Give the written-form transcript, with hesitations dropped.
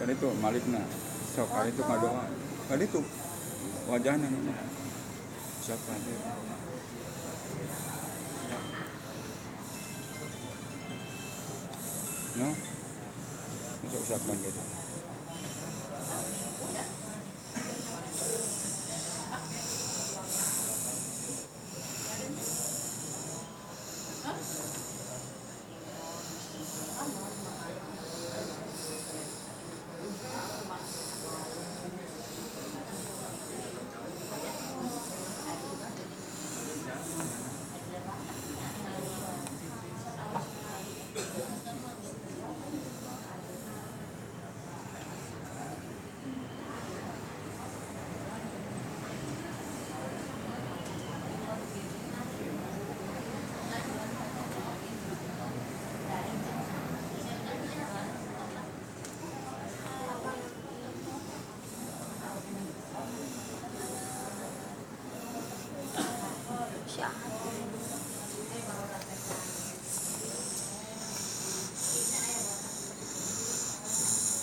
Kan itu malikna. Sok kali itu ngadoa. Kali itu wajahnya nanya. Siapa dia? No? Masuk usapan gitu.